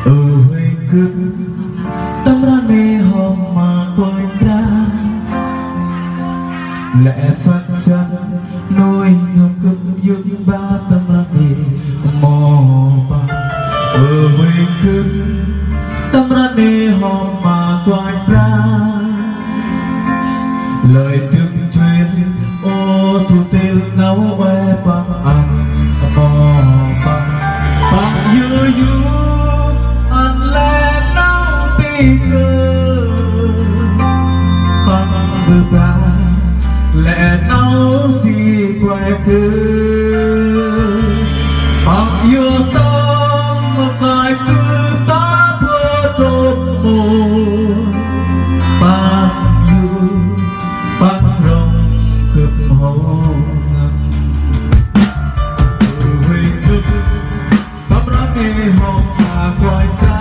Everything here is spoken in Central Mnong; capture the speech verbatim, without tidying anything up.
Ơ huêng gâp, tâm rnê hŏm ma Kôranh Brah. Lĕ săk săn nuih n'hâm gâp yŭk ba tâm rnê mâu păng. Ơ huêng gâp, tâm rnê hŏm ma Kôranh Brah. Lơi dâk nchuêl, ô, du ntil nau ueh păng ăn mâu păng. Păng yô̆ yô̆ ăn lĕ nau ti kơ. Păng mbơh ba lĕ nau si kuai kơ. Păng yô̆ tâm ma kuai kơ ta bơ trôk mô. Păng yô̆, păng rŏng gâp hô ngăn. Ơ huêng gâp, tâm rnê hŏm ma Kôranh Brah.